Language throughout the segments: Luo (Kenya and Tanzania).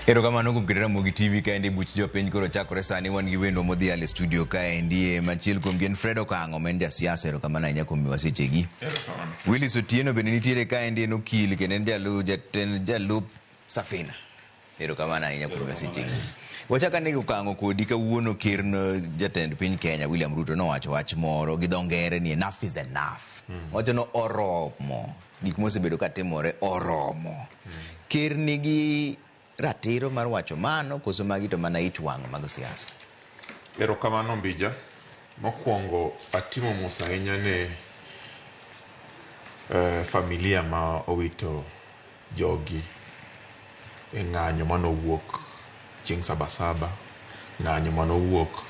Erokamano kuom keto Ramogi TV kaendi buch jopiny koro chakore sani wan gi wendwa modhial e studio kaendi e machiel kuom gi en Fred Okang'o ma en jasiasa erokamano ahinya kuom miwa sechegi. Willis Otieno bende nitiere kaendi en okil kendo en jalu, jatend jalup Safina. Erokamano ahinya kuom miwa sechegi. Wachak ane Okang'o kodi kawuono ker no jatend piny Kenya William Ruto nowacho wach moro gi dho ngere ni enough is enough. Owacho ni oromo gik mosebedo ka timore oromo. Ker nigi ratiro mar wacho mano koso magi to mana ich wang' mag siasa? Erokamano Mbija. Mokwongo atimo mos ahinya ne eh, familia ma owito jogi e ng'anyo manowuok chieng' Sabasaba, ng'anyo manowuok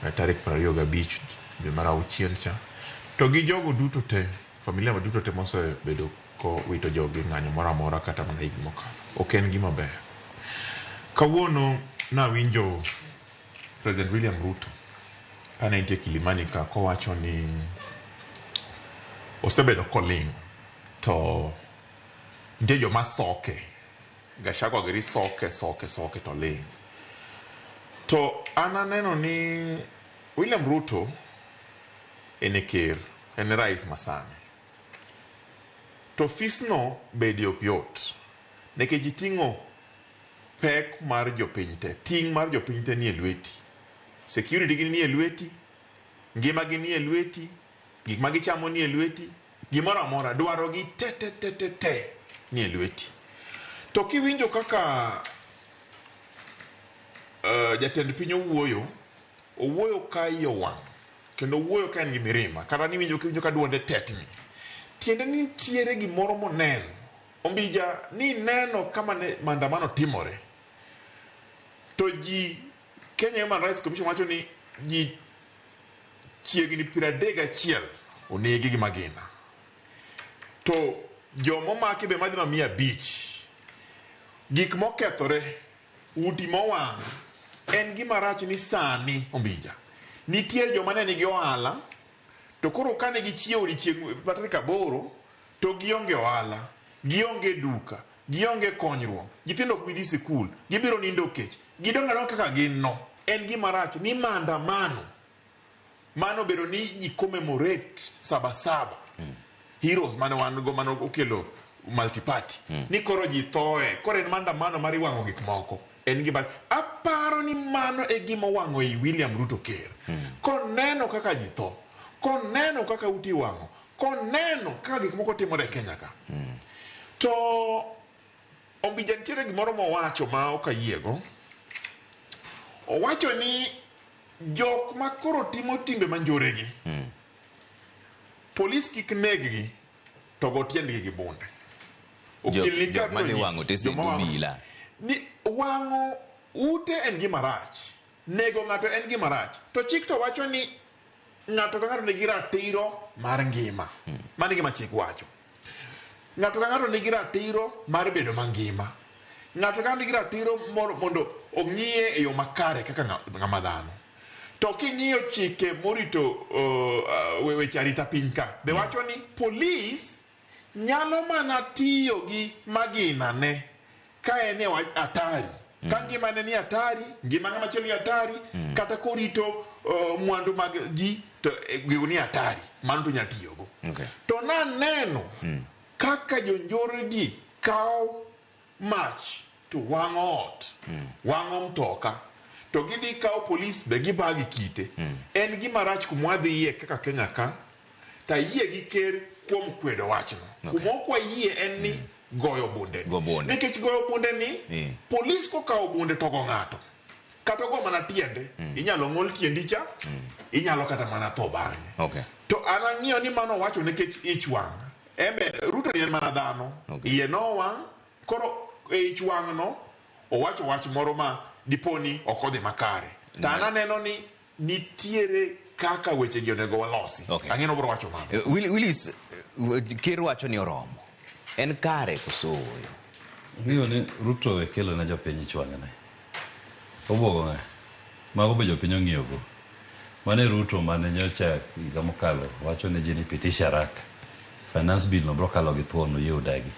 eh, tarik 25 dwe mar auchiel cha, to gi jogo duto te, familia duto te mosebedo kowito jogi e ng'anyo moro amora kata mana higni mokalo. Ok en gima ber. Kawuono nawinjo President William Ruto kane entie Kilimani ka kowacho ni osebedo koling' to nitie joma soke Gachagua giri soke soke soke to ling'. To an aneno ni William Ruto en e ker, en e rais masani. To ofisno bede ok yot nikech iting'o pek mar jopiny te, ting' mar jopiny te nie lweti. Security gi nie lweti, ngima gi nie lweti, gik ma gichamo nie lweti, gimoro amora, dwaro gi te te te te te nie lweti. To kiwinjo kaka uh, jatend piny owuoyo, owuoyo ka iye owang' kendo owuoyo ka en gi mirima, kata niwinjo kiwinjo ka duonde tetni. Tiende ni nitiere gimoro moneno. Ombija ni neno kama ne maandamano timore to ji Kenya Human Rights Commission wacho ni ji chiegni 31 onegi gi magina to jomomaki be madhi ma 500 gik mokethore uti mowang' en gima rach ni sani Ombija nitie joma ne nigi ohala to koro kane gichiewo odiechieng' tarik 8 to gionge ohala, gionge duka, gionge konyruok, nyithindo ok bi dhi sikul, gibiro nindo kech, gidong' adong'a kaka gin no. En gima rach ni maandamano mano bedo ni ji commemorate Sabasaba heroes mane wan go mane okelo multiparty ni koro ji thoe koro en maandamano mar iwang'o gik moko en gima aparo ni mano e gima owang'o i William Ruto ker koneno kaka ji tho koneno kaka ute iwang'o koneno kaka gik moko timore e Kenya ka to Ombija nitiere gimoro mowacho ma ok ayiego owacho ni jok ma koro timo timbe manjoregi polis kik neggi to go tiendgi gi bunde Jok, Okil ni ka jok biro madhi nyisi, wang'o tesend joma wang'o- obila. ni wang'o ute en gima rach nego ng'ato en gima rach to chik to wacho ni ng'ato ka ng'ato nigi ratiro mar ngima mano e gima chik wacho ng'ato ka ng'ato nigi ratiro mar bedo mangima ng'ato ka ng'ato nigi ratiro mondo ong'iye e yo makare kaka ng'ama dhano to king'iyo chike morito weche arita piny ka be wacho ni polis nyalo mana tiyo gi magina ne ka en e hatari ka ngimane ni hatari ngima ng'ama chielo ni hatari kata korito mwandu mag ji to gigo ni hatari mano to nyalo tiyogo Okay. to naneno kaka jonjore gi kawo mach to wang'o ot wang'o mtoka to gidhi kawo polis be giba gi kite en gima rach kuma wadhiye kaka Kenya ka to ayie gi ker kuom kwedo wachno Okay. kuma ok wayie en ni goyo bunde Go bunde. nikech goyo bunde ni polis kokawo bunde to go ng'ato kata ogo mana tiende inyalo ng'ol tiendi cha inyalo kata mana tho bang'e Okay. to an ang'iyo ni mano owacho nikech ich wang' embe Ruto ni en mana dhano Okay. iye nowang' koro e ich wang' no owacho wach moro ma diponi ok odhi makare to an aneno ni nitiere kaka weche gi onego walosi Okay. ang'e ni obiro wacho mano Willis, ker wacho ni oromo. En kare koso ooyo? Ing'eyo ni Ruto we kelo ne jopiny ich wang'ne. Obuogo ng'a? Mago be jopiny ong'iyogo. Mano e Ruto mane nyocha higa mokalo wacho ne ji ni pitisha haraka. Finance bill no bro kalo gi thuon uyie udagi.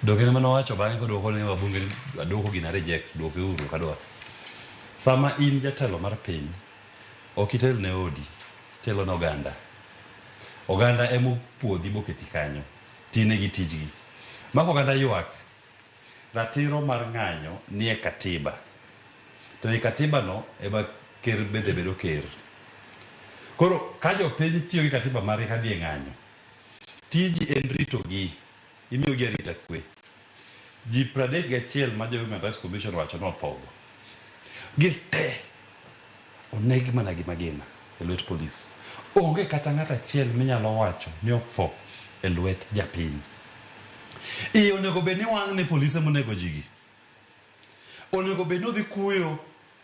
Donge ema nowacho bang'e kodwoko ne wabunge ni adwoko gina reject, dwoke uru ok adwar. Sama in jatelo mar piny, ok itel ne odi, itelo ne oganda. Oganda ema opuodhi boketi kanyo, tinegi tijgi. Ma oganda ywak, ratiro mar ng'anyo nie katiba. To e katiba no ema ker bende bedo ker. Koro ka jopiny tiyo gi katiba margi kadhi e ng'anyo, tiji en ritogi, imiyogi arita kwe. Ji 31 ma jo Human Rights Commission owacho ni othogo, gin te oneg mana gi magina e lwet polis. Onge kata ng'at achiel minyalo wacho ni otho e lwet japiny. Iye onego bed ni wang' ne polise monego jigi. Onego bed ni odhi kuyo,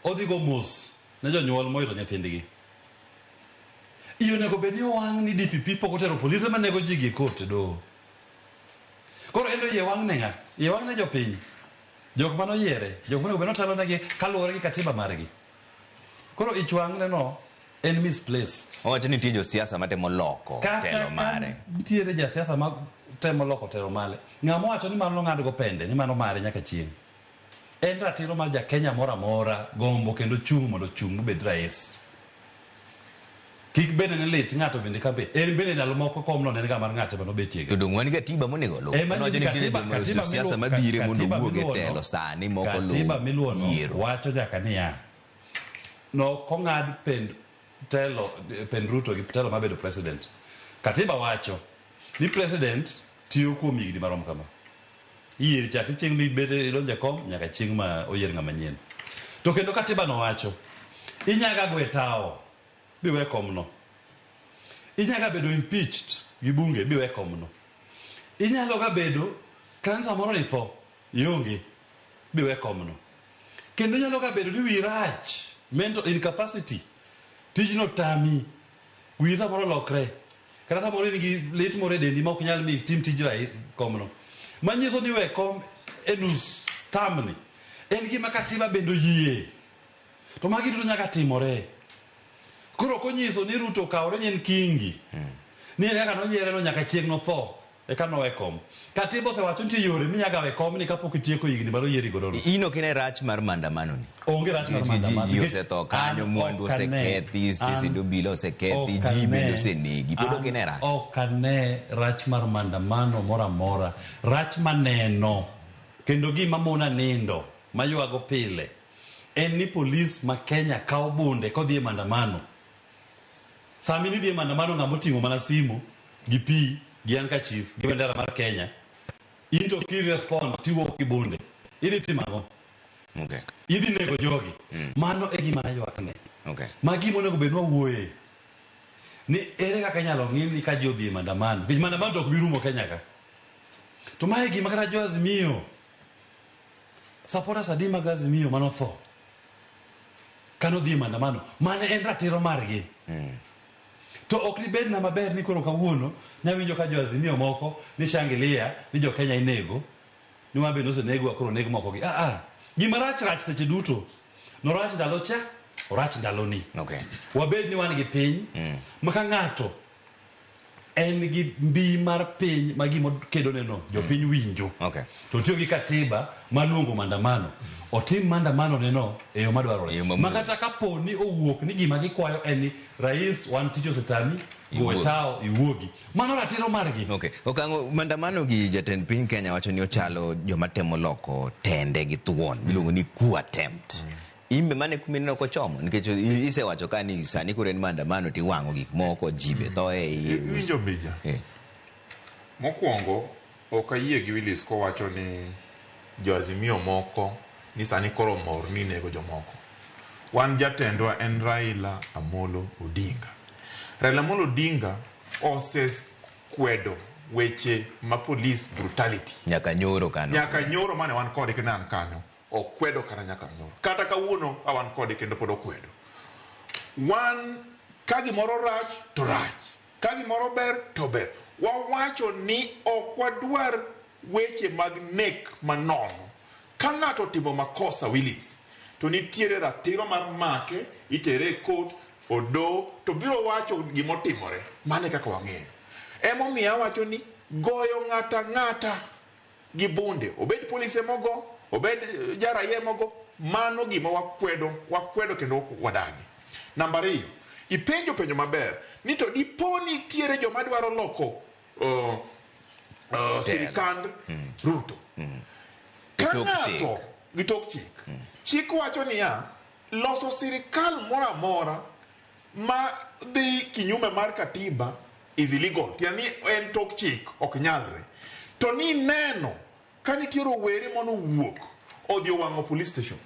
odhi go mos ne jonyuol mowito nyithindgi. Iye onego bed ni owang' ni DPP pok otero polise manego jigi e court e doho. Koro en to iye wang' ne ng'a? Iye wang' ne jopiny. Jok mane oyiere, jok monego bed ni otelo negi kaluwore gi katiba margi. Koro ich wang' ne no en misplaced. Owacho ni nitie josiasa matemo loko Kata telo ka mare. nitiere jasiasa ma temo loko telo mare, ng'ama owacho ni mano nong'ad go pende, ni mano mare nyaka chieng'. En ratiro mar ja Kenya moro amora gombo kendo chung' mondo ochung' mobed rais. Kik bende ne lit ng'ato bende kampen. En bende ndalo moko komno ne en ga mar ng'ate mane obetie To ga. dong' wan gi katiba monego oluw. Ema Owacho nyisi ni nitie katiba, katiba josiasa miluwo, mabiro mondo katiba owuog e miluwono, telo sani mok katiba oluw miluwono yiero. wacho nyaka niya, nok ong'ad pend telo, pend Ruto gi telo mar bedo president. Katiba wacho ni president tiyo kuom higni marom kama. Iyieri chakre chieng' mibet idonjo e kom nyaka chieng' ma oyier ng'ama nyien. To kendo katiba no wacho, inyaga gwe tawo biwe komno. Inyaga bedo impeached gi bunge biwe komno. Inyalo ga bedo kansa moro ni tho ionge biwe komno. Kendo nyalo ga bedo ni wiyi rach, mental incapacity, tijno tami, wiyi samoro lokre, kata samoro in gi lit moro e dendi ma ok nyal mi itim tij rai komno. Manyiso ni we kom e nus term ni en gima katiba bende oyie. To magi duto nyaka timore. Koro ok onyiso ni Ruto okawore ni en kingi. Ni en kaka noyiere no nyaka chieng' notho eka nowe kom. Katiba osewacho nitie yore minyaga we kom ni kapok itieko higni mane oyieri godo no. In ok ine rach mar maandamano ni? Onge rach mar Ji- maandamano. Ji osetho kanyo, An mwandu ok ane- osekethi, sesend an obila osekethi, ok ji bende ane- osenegi. Pod ok an ine rach. Ok ane rach mar maandamano moro amora. Rach maneno kendo gima mona nindo maywago pile en ni polis ma Kenya kawo bunde kodhi e maandamano. Sama in idhi e maandamano ng'ama oting'o mana simu gi pi gi handkerchief gi bendera mar Kenya, in to ki respond tiwuok gi bunde. Idhi timo ang'o? Idhi nego jogi. Mano e gima naywakne. Ma gima onego bed ni wawuoye. Ni ere kaka inyalo ng'i ni ka ji odhi e maandamano. Nikech maandamano to ok bi rumo Kenya ka. To mae gima kata jo Azimio, supporters adi mag Azimio manotho kane odhi e maandamano, mane en ratiro margi. To ok dibedna maber ni koro kawuono nawinjo ka jo Azimio moko ni shangilia ni jo Kenya inego, ni wan bende osenegwa koro oneg moko gi. Ah ah, gima rach rach seche duto. Norach ndalo cha, orach ndalo ni. Wabed ni wan gi piny ma ka ng'ato en gi mbi mar piny ma gima okedone no jopiny winjo. To otiyo gi katiba mar luongo maandamano. Otim maandamano ne no e yo madwarore. E yo mamuol. Ma kata kapo ni owuok ni gima gikwayo en ni rais wan tich osetami, go e Iwuog. tawo iwuogi. Mano ratiro margi. Okang'o maandamano gi jatend piny Kenya wacho ni ochalo joma temo loko tende gi thuon miluongo ni coup attempt. In be mano e kuma ineno kochomo nikech isewacho ka ni sani koro en maandamano tiwang'o gik moko ji be tho e iye. Iwinjo Mbija? Mokwongo ok ayie gi Willis kowacho ni jo Azimio moko ni sani koro mor ni nego jomoko. Wan jatendwa en Raila Amolo Odinga. Raila Amolo Odinga osekwedo weche ma police brutality. Nyaka nyoro kano. Nyaka nyoro mane wan kode kendo an kanyo. Okwedo kata nyaka nyoro. Kata kawuono a wan kode kendo pod okwedo. Wan ka gimoro rach to rach. Ka gimoro ber to ber. Wawacho ni ok wadwar weche mag nek manono. Ka ng'ato otimo makosa Willis, to nitiere ratiro mar make, itere e court, odo, to biro wacho gimotimore. Mano e kaka wang'eyo. Emomiyo awacho ni goyo ng'ato ang'ata gi bunde, obed polise mogo, obed jaraia mogo, mano gima wakwedo, wakwedo kendo wadagi. Namba ariyo, ipenjo penjo maber ni to dipo nitiere joma dwaro loko sirikand Ruto. Ka Gi tok ng'ato chik. gi tok chik, chik wacho niya, loso sirikal moro amora ma dhi kinyume mar katiba is illegal. Tiende ni en tok chik, ok nyalre. To ni neno ka nitie rowere manowuok odhi owang'o police station.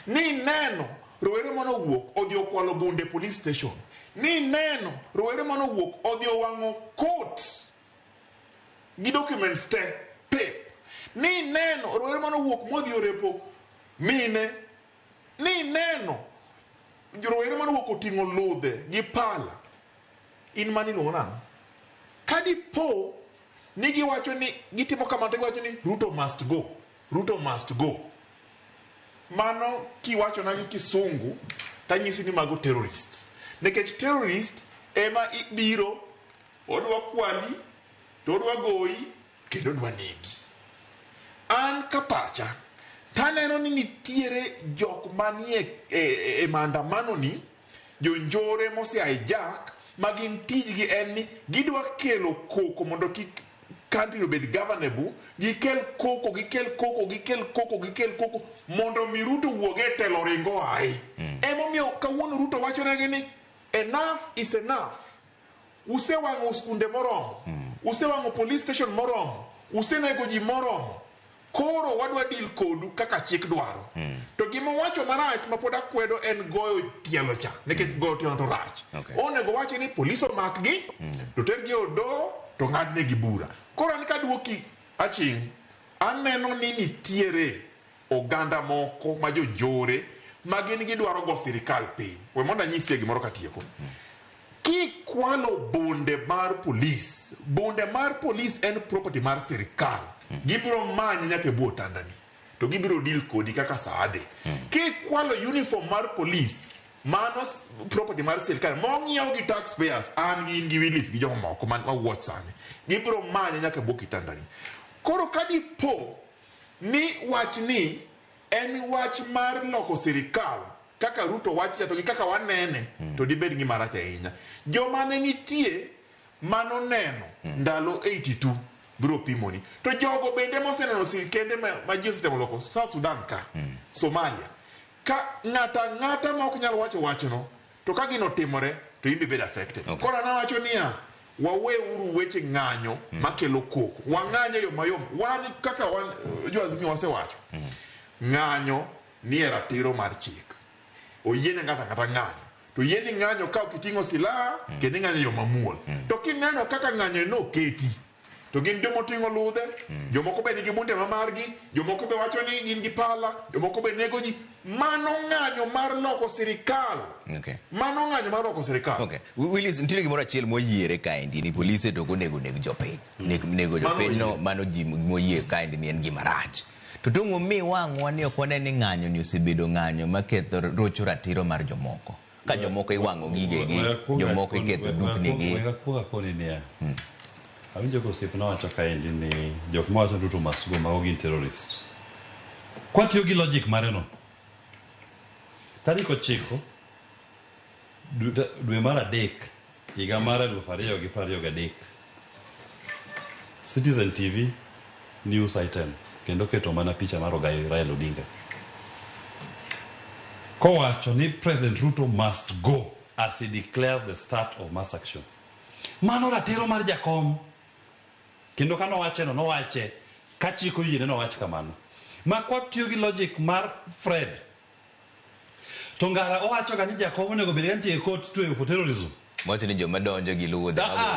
Ni neno rowere manowuok odhi okwalo bunde police station. Ni neno rowere manowuok odhi owang'o court gi documents te pep. Ni neno rowere manowuok modhi orepo mine. Ni neno rowere manowuok oting'o ludhe gi pala. In mani iluongo nang'o? Ka dipo ni giwacho ni gitimo kamano to giwacho ni Ruto must go, Ruto must go. Mano kiwachona gi kisungu tanyisi ni mago terrorist. Nikech terrorist ema ibiro odwa kwali to odwa goyi kendo odwa negi. An ka pacha taneno ni nitiere jok manie e maandamano ni jonjore mose hijack ma gin tijgi en ni gidwa kelo koko mondo kik country obed governable, gikel koko, gikel koko, gikel koko, gikel koko mondo mi Ruto wuog e telo ring oayi. Emomiyo kawuono Ruto wachonegi ni enough is enough. Usewang'o skunde moromo, usewang'o police station moromo, usenego ji moromo. Koro wadwa deal kodu kaka chik dwaro. To gima owacho marach ma pod akwedo en goyo tielo cha, nikech goyo tielo to rach. Onego wachi ni polis omakgi, to tergi e od doho, to ng'adnegi bura. Koro an kaduoki Aching', aneno ni nitiere oganda moko ma jonjore ma gin gidwaro go sirikal piny. We mondo anyisie gimoro katieko. Kikwalo bunde mar polis, bunde mar polis en property mar sirikal. Gibiro manyi nyaka e bwo otandani. To gibiro deal kodi kaka saa dhi. Kikwalo uniform mar polis, mano property mar sirikal mong'iew gi taxpayers, an gi in gi Willis gi jomamoko man ma watch sani. Gibiro manye nyaka e bwo kitandani. Koro ka dipo ni wachni en wach mar loko sirikal kaka Ruto wacho to gi kaka wanene, to dibed gima rach ahinya. Joma ne nitie manoneno ndalo 82 biro pimoni. To jogo bende moseneno sirikende ma ji osetemo loko South Sudan ka, Somalia, ka ng'ata ang'ata ma ok nyal wacho wachno, to ka gino otimore, to in be ibed affected. Koro an awacho niya, waweuru weche ng'anyo makelo koko. Wang'any e yo mayom. Wan kaka wan jo Azimio wasewacho, ng'anyo ni e ratiro mar chik. Oyiene ng'ato ang'ata ng'anyo. To oyieni ng'anyo ka ok iting'o silaha, kendo ing'anyo e yo mamuol. To kineno kaka ng'anyo noketi, to gin joma oting'o ludhe, jomoko be nigi bunde ma margi, jomoko be wacho ni gin gi pala, jomoko be nego ji. Mano ng'anyo mar loko sirikal. Mano ng'anyo mar loko sirikal. Willis, nitiere gimoro achiel moyiere kaendi ni polise to ok onego neg jopiny. Nego jopiny no, mano ji moyie kaendi ni en gima rach. To tong' omi wang'wa ni ok wane ni ng'anyo ni osebedo ng'anyo maketho rocho ratiro mar jomoko. Ka jomoko iwang'o gigegi, jomoko iketho duknigi. Wek akuong akoni niya. Awinjo ka osiepna wacho kaendi ni jok mawacho ni Ruto must go mago gin terrorist. Kwatiyo gi logic mare no, tarik 9 dwe mar 3 higa mar 2023, Citizen TV news item kendo keto mana picha mar Ogai Raila Odinga kowacho ni President Ruto must go as he declares the start of mass action. Mano ratiro mar jakom. Kendo ka nowache no, nowache ka chik oyiene nowach kamano. Ma kwatiyo gi logic mar Fred, to ngara owacho ga ni jakom onego bed ka nitie e court tweyo for terrorism. Wacho ni joma donjo gi ludhe.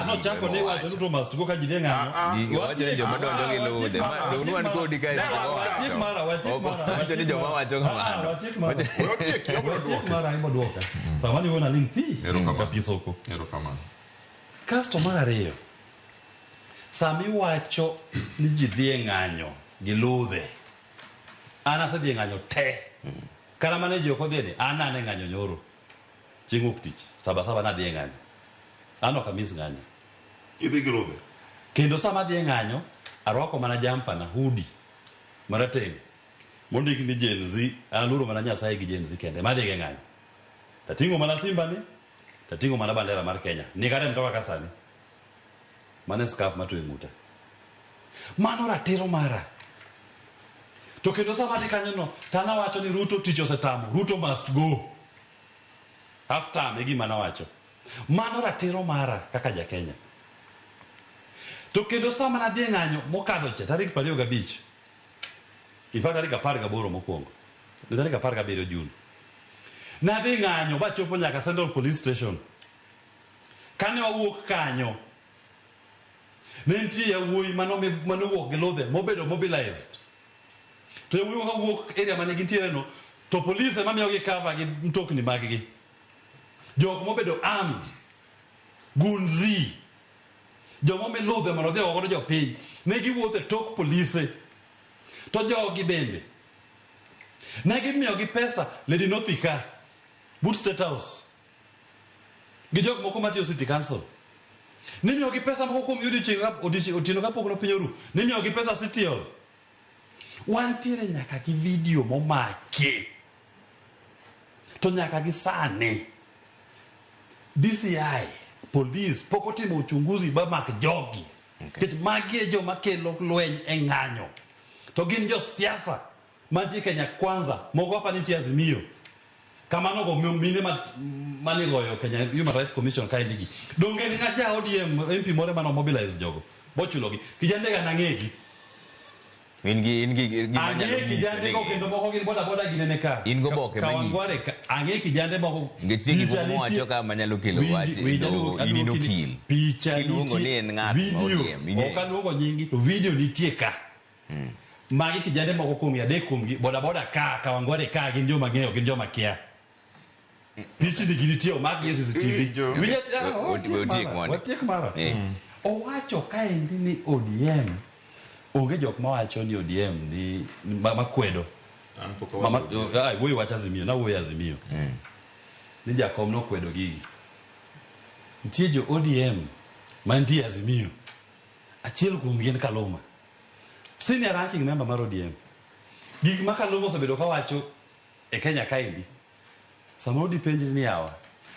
Nochako ni wacho Ruto must go ka ji dhi e ng'anyo. Wacho ni joma donjo gi ludhe. Dong' wan kodi kae seche mowacho. Wachik mara, wachik mara. Wacho ni joma wacho kamano. Wachik mara. Wachik mara ema duoka. Sama ni wuon aling' thi. Ka pi soko. Erokamano. Kasto mar ariyo, sama iwacho ni ji dhi e ng'anyo gi ludhe, an asedhi e ng'anyo te. Kata mana ji ok odhi ni, an nane ng'anyo nyoro. Chieng' wuok tich, saba saba nadhi e ng'anyo. An ok amis ng'anyo. Idhi gi ludhe? Kendo sama adhi e ng'anyo, Arwako mana jumper na hoodie marateng' mondik ni Gen Z, an aluoro mana Nyasaye gi Gen Z kende. Madhi ge ng'anyo. Tating'o mana simba ni, tating'o mana bandera mar Kenya. Ni kata e mtoka ka sani. Mano e scarf matwe ng'uta. Mano ratiro mara. To kendo sama adhi kanyo no, to an awacho ni Ruto tich osetamo. Ruto must go. Half term e gima nawacho. Mano ratiro mara kaka ja Kenya. To kendo sama nadhi e ng'anyo mokadho cha tarik 25. In fact tarik 18 mokwongo. Ne tarik 17 June. Nadhi ng'anyo bachopo nyaka Central Police Station. Kane wawuok kanyo, ne nitie yawuoyi manowuok gi ludhe mobedo mobilized. To yawuoyi ka wuok area mane gintiere no, to police ema miyogi cover gi mtokni mag gi. Jok mobedo armed, gunzi, joma omi ludhe mondo odhi ogo godo jopiny, ne giwuotho e tok polise. To jogi bende, ne gimiyogi pesa Lady North ka, but State House. Gi jok moko matiyo City Council. Nimiyogi pesa moko kuom odiochieng' otieno kapok nopiny oru. Nimiyogi pesa City Hall. Wantiere nyaka gi video momaki. To nyaka gi sani, DCI, police pok otimo uchunguzi ba mak jogi. Nikech magi e joma kelo lweny e ng'anyo. To gin josiasa mantie Kenya Kwanza, moko apa nitie Azimio. Kamano go mine manigoyo Kenya Human Rights Commission kaendi gi. Donge en ng'a ja ODM MP moro mano mobilize jogo. Bochulogi. Kijande ga nang'egi. In gi gima nyalo Ang'e nyiso kijande ni go kendo moko gin boda boda ginene ka. In goboke manyiso. Kawangware ka. Ang'e kijande moko. Nikech nitie gik Picha moko mowacho nitie- ka manyalo kelo Winji- wach e winji, doho, in in aduoki ni- okil. Picha Kiluongo nitie- ni en ng'at ma video, ODM, ing'eyo. Ok aluongo nyingi to video nitie ka. Magi kijande moko kuom adek kuomgi boda boda ka Kawangware ka gin joma ng'eyo gin joma kia. Pichni gi nitie omak gi e CCTV. Winjo. Winjo- We otiek mondi. Watiek mara. Eh. Owacho kaendi ni ODM onge jok mawacho ni ODM ni makwedo. An pok Mama, awacho. ai, wuoyi wach Azimio, nawuoyo Azimio. Ni jakom nokwedo gigi. Nitie jo ODM mantie Azimio. Achiel kuomgi en Kaluma. Senior ranking member mar ODM. Gik ma Kaluma osebedo kawacho e Kenya kaendi. Samoro dipenjri ni yawa.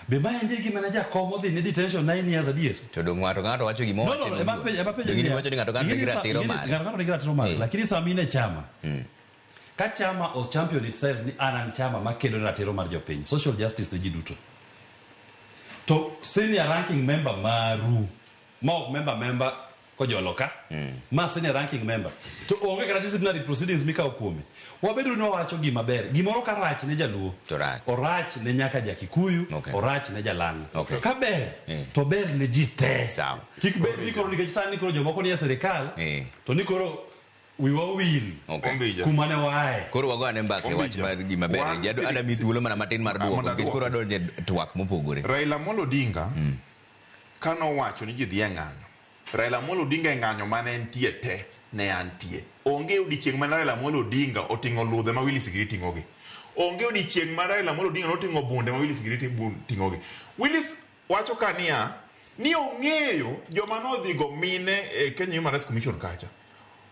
Be maendi e gima ne jakom odhi ne detention 9 years adier? To dong ng'ato ng'ato wacho gima No, owacho no, no, ema penjo, ema penjo Dong in niya, iwacho ni ng'ato ng'ato ing'e nigi ni sa- ratiro ing'e ni mare. Ng'ato ng'ato nigi ratiro mare. Eh. Lakini sama in e chama, ka chama o champion itself ni an an chama makedo ne ratiro mar jopiny, social justice ne ji duto. To senior ranking member maru, ma ok member kojolo ka, ma senior ranking member, to onge kata disciplinary proceedings mikawo kuome. Wabedo ni wawacho gima ber. Gimoro ka rach ne jaluo, To rach. orach ne nyaka jakikuyu, Okay. orach ne jalang'o. Okay. Ka ber, Eh. to ber ne ji te. Sawa. Kik bed ni koro nikech sani koro jomoko nie sirikal, Eh. to ni koro wiwa wil Okay. Ombija. kuma ne waaye. Koro wago ane mbaka e wach Ombija. mar gima ber. Wan Jado adami thuolo mana matin mar Ah, duoko mondo nikech koro aduoki. adonje e twak mopogore. Raila Amolo Odinga kanowacho ni ji dhi e ng'anyo. Raila Amolo Odinga e ng'anyo mane entie te ne antie. Onge odiochieng' mane Raila Amolo Odinga oting'o ludhe ma Willis Giri ting'ogi. Onge odiochieng' ma Raila Amolo Odinga noting'o bunde ma Willis Giri ting'ogi. Willis wacho ka niya ni ong'eyo joma nodhi go mine e Kenya Human Rights Commission kacha.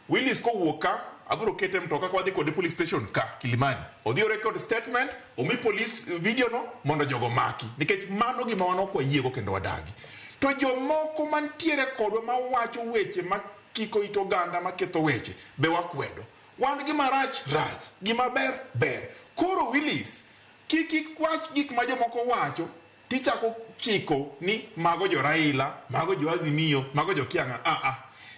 Willis kowuok ka abiro kete mtoka ka wadhi kode police station ka Kilimani. Odhi o record statement, omi police video no mondo jogo maki. Nikech mano gima wan ok wayiego kendo wadagi. To jomoko mantiere kodwa mawacho weche makiko it oganda maketho weche be wakwedo. Wan gima rach rach, gima ber ber. Koro Willis, kik iwach gik ma jomoko wacho tichako chiko ni mago jo Raila, mago jo Azimio, mago jo Kiang'a. Ah ah.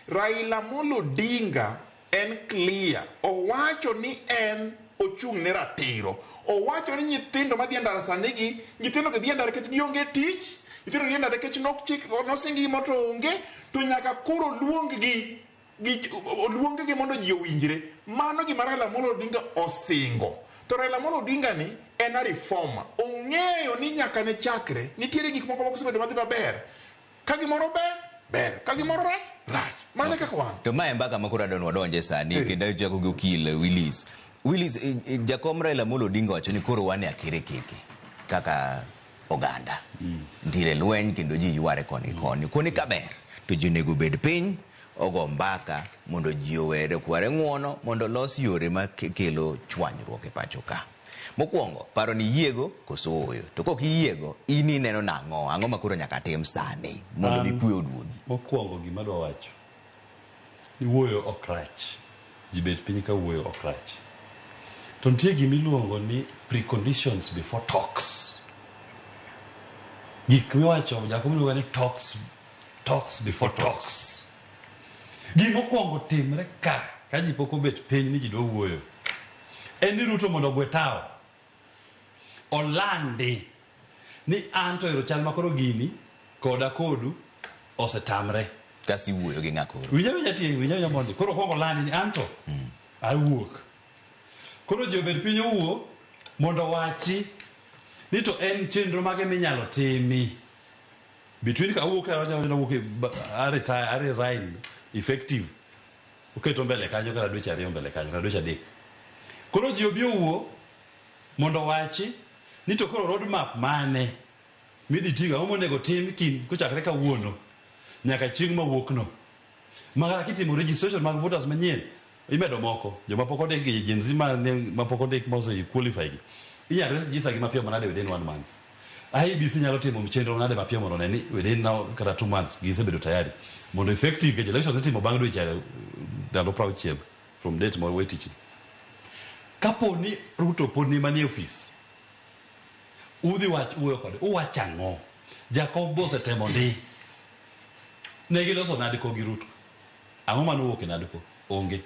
Raila Amolo Odinga en clear. Owacho ni en ochung' ne ratiro. Owacho ni nyithindo madhi e ndara sani gi, nyithindo gi dhi e ndara nikech gionge tich, nyithindo dhi e ndara nikech nok chik nosing gi gimoro to onge, to nyaka koro oluong gi oluong gi mondo ji owinjre. Mano gima Raila Amolo Odinga osingo. To Raila Amolo Odinga ni en a reformer. Ong'eyo ni nyaka ne chakre nitiere gik moko mosebedo madhi maber. Ka gimoro ber, ber. Ka gimoro rach, rach. Mano e kaka wan. To mae mbaka ma koro adwa wadonje sani kendo achako gi okil Willis. Willis, jakom Raila Amolo Odinga wacho ni koro wan e akere keke kaka oganda. Nitiere lweny kendo ji yware koni gi koni. Koni ka ber to ji onego bed piny ogo mbaka mondo ji owere okware ng'uono mondo olos yore ma kelo chwanyruok e pacho ka. Mokwongo, paro ni iyiego koso ooyo? To kok iyiego, in ineno nang'o? Ang'o ma koro nyaka tim sani mondo mi kwe oduogi? Mokwongo gima adwa wacho ni wuoyo ok rach. Ji bet piny ka wuoyo ok rach. To nitie gima iluongo ni preconditions before talks. Gik miwacho, Jakom iluongo ni talks, talks before talks. Gima okwongo timre ka, ka ji pok obet piny ni ji dwa wuoyo, en ni Ruto mondo ogwe tawo, olandi ni an to ero chal makoro gini koda kodu osetamre. Kasto iwuoyo gi ng'a koro? Winja winja tie, winja winja mondi. Koro okwongo olandi ni an to awuok. Koro ji obed piny owuo mondo owachi ni to en chenro mage minyalo timi. Between ka awuok ka awuok a retire, a resign effective. Oketo mbele kanyo kata dweche ariyo mbele kanyo kata dweche adek. Koro ji obi owuo mondo owachi ni to koro road map mane midhi tigo, ang'o monego tim kind kochakre kawuono nyaka chieng' mawuok no. Ma kata kitimo registration mag voters manyien, imedo moko, joma pok ondik gi Gen Z ma pok ondik ma ose qualify gi. Inyalo register gi mapiyo manade within one month. IEBC nyalo timo chenro manade mapiyo mondo one ni within now kata 2 months gisebedo tayari mondo effective nikech elections itimo bang' dweche ndalo 60 from date ma owe tich. Kapo ni Ruto pod ni manie ofis, udhi wach wuoyo kode, uwacho ang'o? Jakom be osetemo ndi. Ne giloso NADCO gi Ruto. Ang'o mane owuok e NADCO? Onge.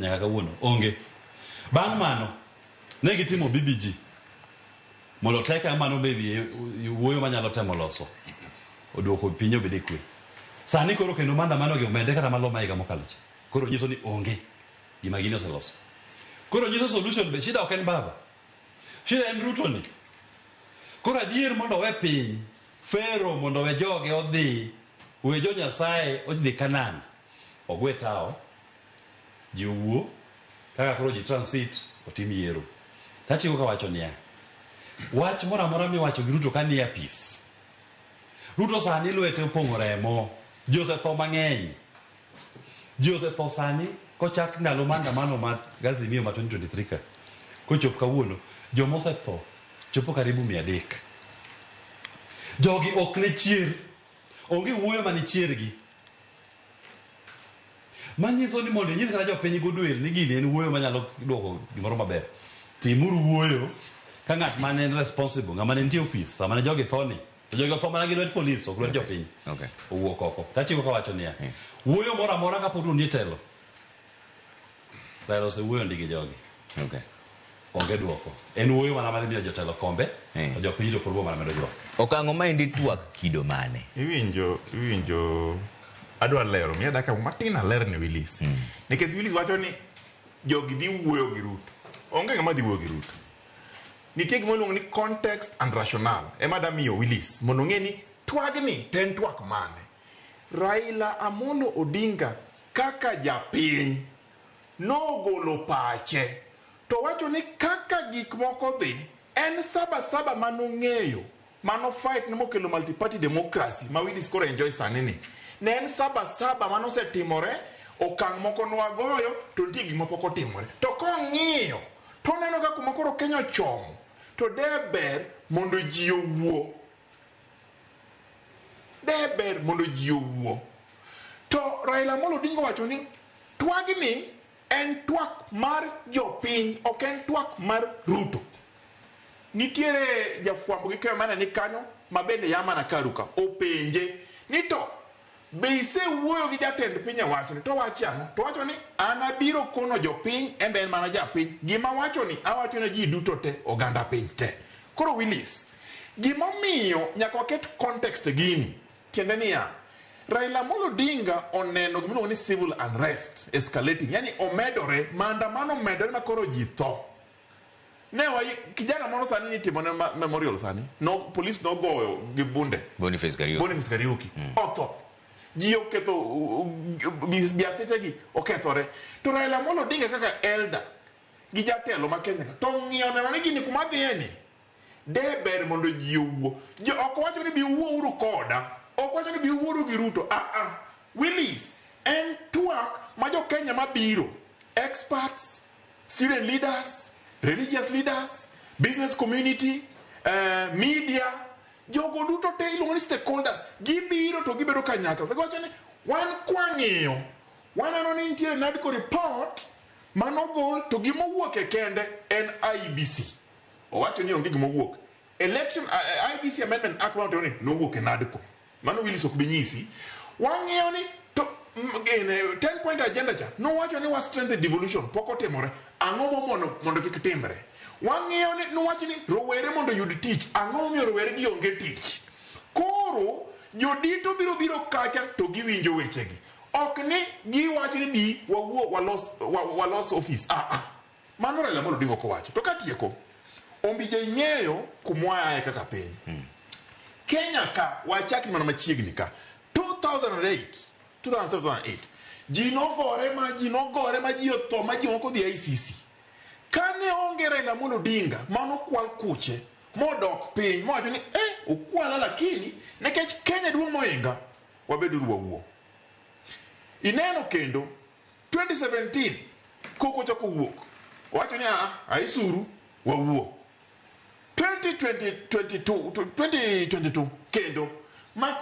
Nyaka kawuono, onge. Bang' mano, ne gitimo BBG mondo teka mano maybe wuoyo manyalo temo loso oduoko piny obed e kwe. Sani koro kendo maandamano gi omedre kata malo ma higa mokalo cha. Koro nyiso ni onge gima gini oseloso. Koro nyiso solution be shida ok en baba. Shida en Ruto ni. Koro adier mondo owe piny, Fero mondo owe joge odhi, we jo Nyasaye odhi Canaan. Ogwe tawo, ji owuo, kaka koro ji transit, otim yiero. Tatieko kawacho niya, wach moro amora miwacho gi Ruto ka nie apis. Ruto sani lwete opong'o remo, ji osetho mang'eny. Ji osetho sani kochak ndalo maandamano ma Azimio ma 2023 ka, kochop kawuono, joma osetho chopo karibu 300. Jogi ok ne chier, onge wuoyo mane chiergi. Manyiso ni mondo inyis kata jopiny goodwill ni gini en wuoyo manyalo duoko gimoro maber. Timuru wuoyo ka ng'at mane en responsible, ng'ama ne nitie ofis sama ne jogi tho ni, to jogi otho mana gi lwet polis, ok lwet jopiny. Owuok oko. Tatieko kawacho niya, wuoyo moro amora kapok Ruto nie telo, Raila osewuoyo ndi gi jogi. Onge duoko. En wuoyo mana mar miyo jotelo kombe, to jopiny to pod bo mana medo ywak. Okang'o maendi twak kido mane? Iwinjo adwa lero, miya dakika matin aler ne Willis. Nikech Willis wacho ni jogi dhi wuoyo gi Ruto. Onge ng'ama dhi wuoyo gi Ruto. Nitie gima iluongo ni context and rationale ema da miyo Willis mondo ong'e ni twagni to en twak mane. Raila Amolo Odinga kaka japiny nogolo pache to wacho ni kaka gik moko dhi en saba saba manong'eyo mano fight ne mokelo multi-party democracy ma Willis koro enjoy sani ni ne en saba saba manosetimore okang' moko nwagoyo to nitie gik mapok otimore to kong'iyo to oneno ka kuma koro Kenya ochomo to de ber mondo ji owuo, de ber mondo ji owuo. To Raila Amolo Odinga owacho ni twagni en twak mar jopiny, ok en twak mar Ruto. Nitiere jafwambo gi keyo mane ni kanyo ma bende ya mana karu ka openje ni to be isewuoyo gi jatend piny e wachni to owacho ang'o? To owacho ni an abiro kono jopiny, en be en mana japiny. Gima awacho ni awacho ne ji duto te, oganda piny te. Koro Willis, gimomiyo nyaka waket context gini, tiende niya, Raila Amolo Odinga oneno gimiluongo ni civil unrest escalating, yani omedore, maandamano omedore ma koro ji tho. Ne wa kijana moro sani nitimo ne memorial sani, no police nogoyo gi bunde. Boniface Kariuki. Boniface Kariuki. Otho. Ji oketho biaseche gi okethore. To Raila Amolo Odinga kaka elder gi jatelo ma Kenya ka, to ng'iyo neno ni gini kuma dhiye ni, de ber mondo ji owuo. Jo ok wacho ni bi wuouru koda, ok wacho ni bi wuouru gi Ruto. Ah ah. Willis, en twak ma jo Kenya mabiro, experts, student leaders, religious leaders, business community, media, jogo duto te iluongo ni stakeholders, gibiro to gibedo kanyakla. To giwacho ni wan kwang'iyo, waneno ni nitiere NADCO report manogol to gimowuok e kende en IEBC. Owacho ni onge gimowuok. Election IEBC Amendment Act manotimo ni nowuok e NADCO. Mano Willis ok bi nyisi. Wang'iyo ni to gine 10 point agenda cha nowacho ni wa strengthen devolution pok otimore. Ang'o momono mondo kik timre? Wang'iyo ni nowacho ni rowere mondo oyud tich. Ang'o momiyo rowere gi onge tich? Koro jodito biro biro kacha to giwinjo wechegi. Ok ni giwacho ni bi wawuo walos walos office. Ah ah. Mano Raila Amolo Odinga ok owacho. To katieko, Ombija ing'eyo kumwaaye kaka piny. Kenya ka, wachakni mana machiegni ka. 2008, 2007-2008, ji nogore ma ji nogore ma ji otho ma ji moko odhi ICC. Kane onge Raila Amolo Odinga manokwal kuche modok piny mowacho ni eh, ukwala lakini nikech Kenya duong' mohinga wabeduru wawuo. Ineno kendo 2017 koko ochako wuok owacho ni aa aisuru wawuo. 2022 2022 kendo ma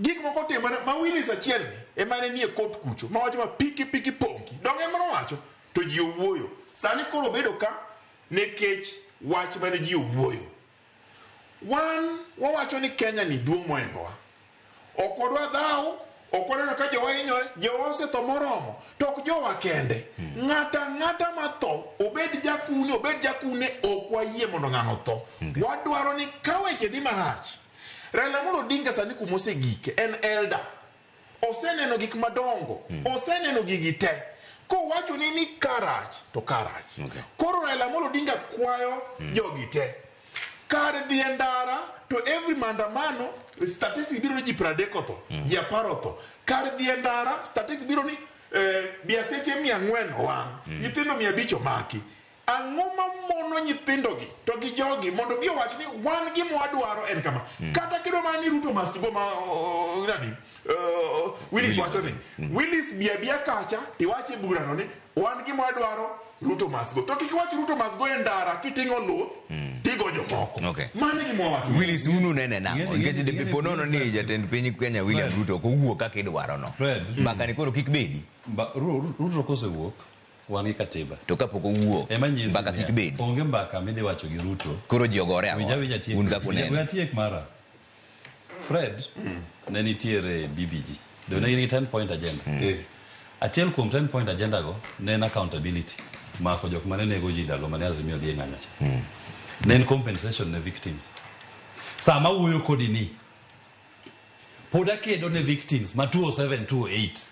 gik moko timore ma Willis achiel ni ema ne nie court kucho ma wacho ma piki piki ponki donge en mano wacho to ji owuoyo sani koro obedo ka nikech wach mane ji owuoyo. Wan wawacho ni Kenya ni duong' mohingowa. Ok wadwa dhaw, ok wadwa neno ka jowa hinyore, jowa osetho moromo. To ok jowa kende. Ng'ata ang'ata matho, obed jakune, obed jakune, ok wayie mondo ng'ano otho. Wadwaro ni ka weche dhi marach, Raila Amolo Odinga sani kuma osegike, en elder. Oseneno gik madongo, oseneno gigi te. Kowacho ni ni karach, to karach. Koro Raila Amolo Odinga kwayo jogi te. Kar dhi e ndara to every maandamano statistics biro ni ji 30 otho, ji 10 otho. Kar dhi e ndara statistics biro ni biaseche 400 owang', nyithindo 500 omaki. Ang'o mamono nyithindogi to gi jogi mondo bi owach ni wan gima wadwaro en kama. Kata kidwa mana ni Ruto must go ma nani Willis wacho ni Willis bi abia kacha tiwach e burano ni wan gima wadwaro Ruto must go. To kik iwach Ruto must go e ndara kiting'o luth tigo jomoko. Mano e gima wawacho. Willis unu nene nang'o? Nikech po nono ni jatend piny Kenya William Ruto ok owuok kaka idwaro no. Mbaka ni koro kik bedi. Ruto kosewuok wan gi katiba. To kapok owuok, mbaka kik bedi. Onge mbaka midhi wacho gi Ruto. Koro ji ogore agora. Un kaka uneno. We atiek mara. Fred ne nitiere BBG. Do ne gin gi 10 point agenda. Achiel kuom 10 point agenda go ne en accountability. Mako jok mane nego ji ndalo mane Azimio odhi e ng'anyo cha. Ne en compensation ne victims. Sama awuoyo kodi ni, pod akedo ne victims ma 207, 208.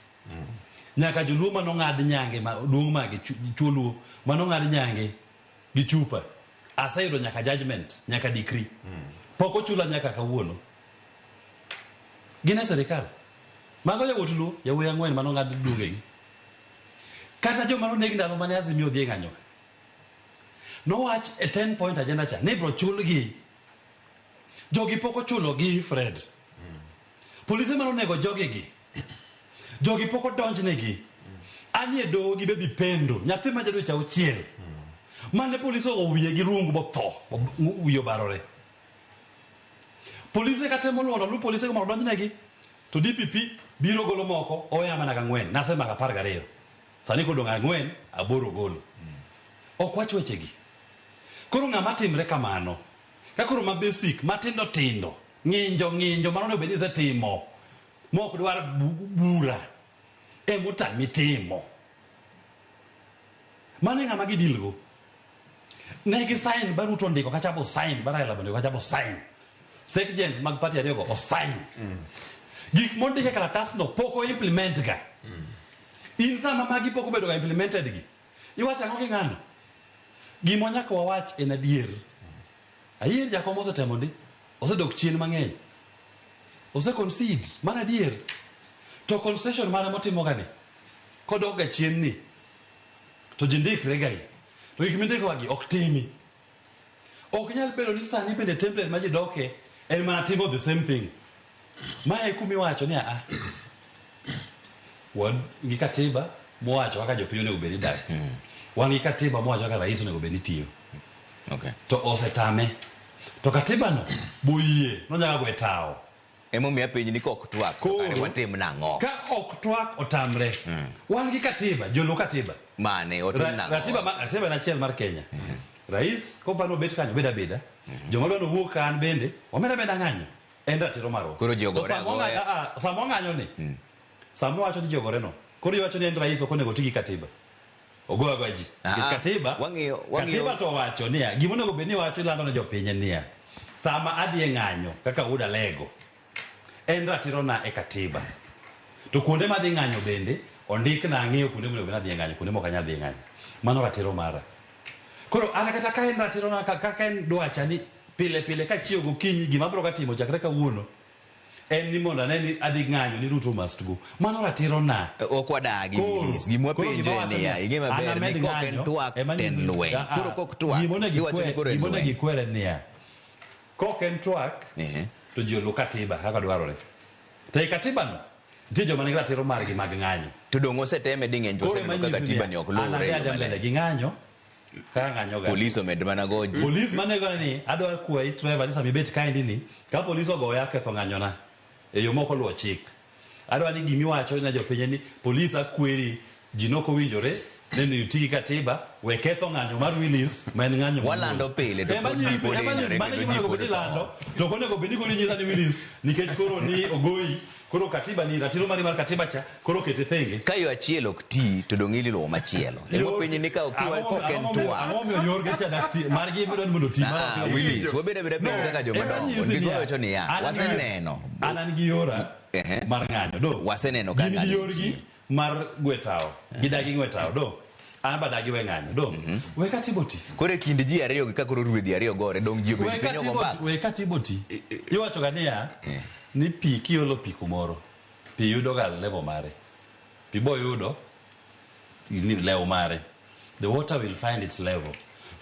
Nyaka joluo manong'ad nyange ma duong' magi chuo luo manong'ad nyange gi chupa. Aseyudo nyaka judgment, nyaka decree. Pok ochula nyaka kawuono. Gin e sirikal. Mago yawuot luo, yawuoyi ang'wen manong'ad duongegi. Kata joma noneg ndalo mane Azimio odhi e ng'anyo ka. Nowach e 10 point agenda cha ni ibro chulgi. Jogi pok ochulogi Fred. Polise manonego jogi gi. Jogi pok odonjnegi. Anie doho gi Baby Pendo, nyathi ma ja dweche auchiel. Mane polise ogo wiye gi rungu botho, wiye obarore. Polise katemo luwo mondo oluw polise go mondo odonjnegi, to DPP biro golo moko, oweya mana gang'wen, nasemako 12. Sani kodong' ang'wen, aboro golo. Ok wach wechegi. Koro ng'ama timre kamano, ka koro ma basic, matindo tindo, ng'injo ng'injo mano onego bed ni isetimo, mok dwar bura, emotami timo. Mano e ng'ama gidil go. Ne gi sign ba Ruto ondiko kacha bo sign, ba Raila bo ondiko kacha bo sign. Secgens mag party ariyo go o sign. Gik mondik e kalatasno pok o implement ga. In sama magi pok obedo ga implemented gi, iwacho ang'o gi ng'ano? Gima nyaka wawach en adier. Ayier jakom osetemo ndi, osedok chien mang'eny. Ose concede, mano adier. To concession mare motimo ga ni, kodok ga chien ni, to ji ndikre ga i. To gik mindiko ga gi ok timi. Ok nyal bedo ni sani bende template ma ji doke en mana timo the same thing. Mae e kuma iwacho ni aa. Wan gi katiba mowacho kaka jopiny onego bed ni dak. Wan gi katiba mowacho kaka rais onego bed ni tiyo. To osetame. To katiba no boyie nonyaka gwe tawo. Emomiyo apenji ni kok twak to kare watim nang'o? Ka ok twak otamre. Wan gi katiba, joluw katiba. Mane otim nang'o? Ratiba en achiel mar Kenya. Rais kopani obet kanyo obed abeda. Joma dwa ni owuog ka an bende wamed ameda ng'anyo. En ratiro marwa. Koro ji ogore agoya. Sama ong'anyo ni, sama owacho ni ji ogore no, koro iwacho ni en rais ok onego oti gi katiba. Ogo agoya ji. Nikech katiba, katiba to owacho niya, gima onego bed ni iwacho ilando ne jopiny en niya, sama adhi e ng'anyo kaka wuod Alego, en ratirona e katiba. To kuonde madhi ng'anyo bende, ondikna ang'eyo kuonde monego bed ni adhi e ng'anyo, kuonde mok anyal dhi e ng'anyo. Mano ratiro mara. Koro an kata ka en ratirona, kaka en dwacha ni pile pile kachiew gokinyi gima abiro ga timo chakre kawuono en ni mondo ane ni adhi ng'anyo ni Ruto must go. Mano ratiro na. Ok wadagi Willis. Gima wapenjo en niya, ing'e maber ni kok en twak to en lweny. Koro kok twak, iwacho ni koro en lweny. Gima onego ikwer en niya, kok en twak to ji oluw katiba kaka dwarore. To ei katiba no, nitie joma nigi ratiro margi mag ng'anyo. To dong' oseteme ding'eny to waseneno ka katiba ni ok luwre e yo maler. Gi ng'anyo kaka ng'anyo ga. Polis omed mana go ji. Polis manego ni adwa kwayi Trevor ni sama ibet kaendi ni ka polis ogoya aketho ng'anyona e yo mok oluwo chik. Adwa ni gima iwacho ne jopiny en ni polis akweri ji nok owinjore neno iti gi katiba we ketho ng'anyo mar Willis ma en ng'anyo maduong'. Walando pile to pod ji pod hinyore Mano kendo gima ji onego pod bed ni tho. ilando to ok onego bed ni koro inyisa ni Willis nikech koro ni ogoyi Koro katiba ni ratiro mari mar katiba cha koro kete thenge. Ka yo achiel ok ti to dong' iluwo machielo. Ema penji ni ka okiwa kok en twak. Ang'o momiyo yor gi cha dak ti margi ibiro ni mondo ti. Ah, Willis, wabed abeda piny kaka joma dongo. Nikech wawacho niya, waseneno. An an gi yora mar ng'anyo. Do. Waseneno ka Gin gi ng'anyo yorgi nitie. mar gwe tawo. Gidagi gwe tawo. Do. An ba dagi we ng'anyo. Do. We katiba oti. Koro e kind ji ariyo gi ka koro ruedhi ariyo gore, dong' ji obed We piny ogo katiba mbaka. oti. We katiba oti. Iwacho ga niya, ni pi kiolo pi kumoro, pi yudo ga level mare. Pi boyudo ni lew mare. The water will find its level.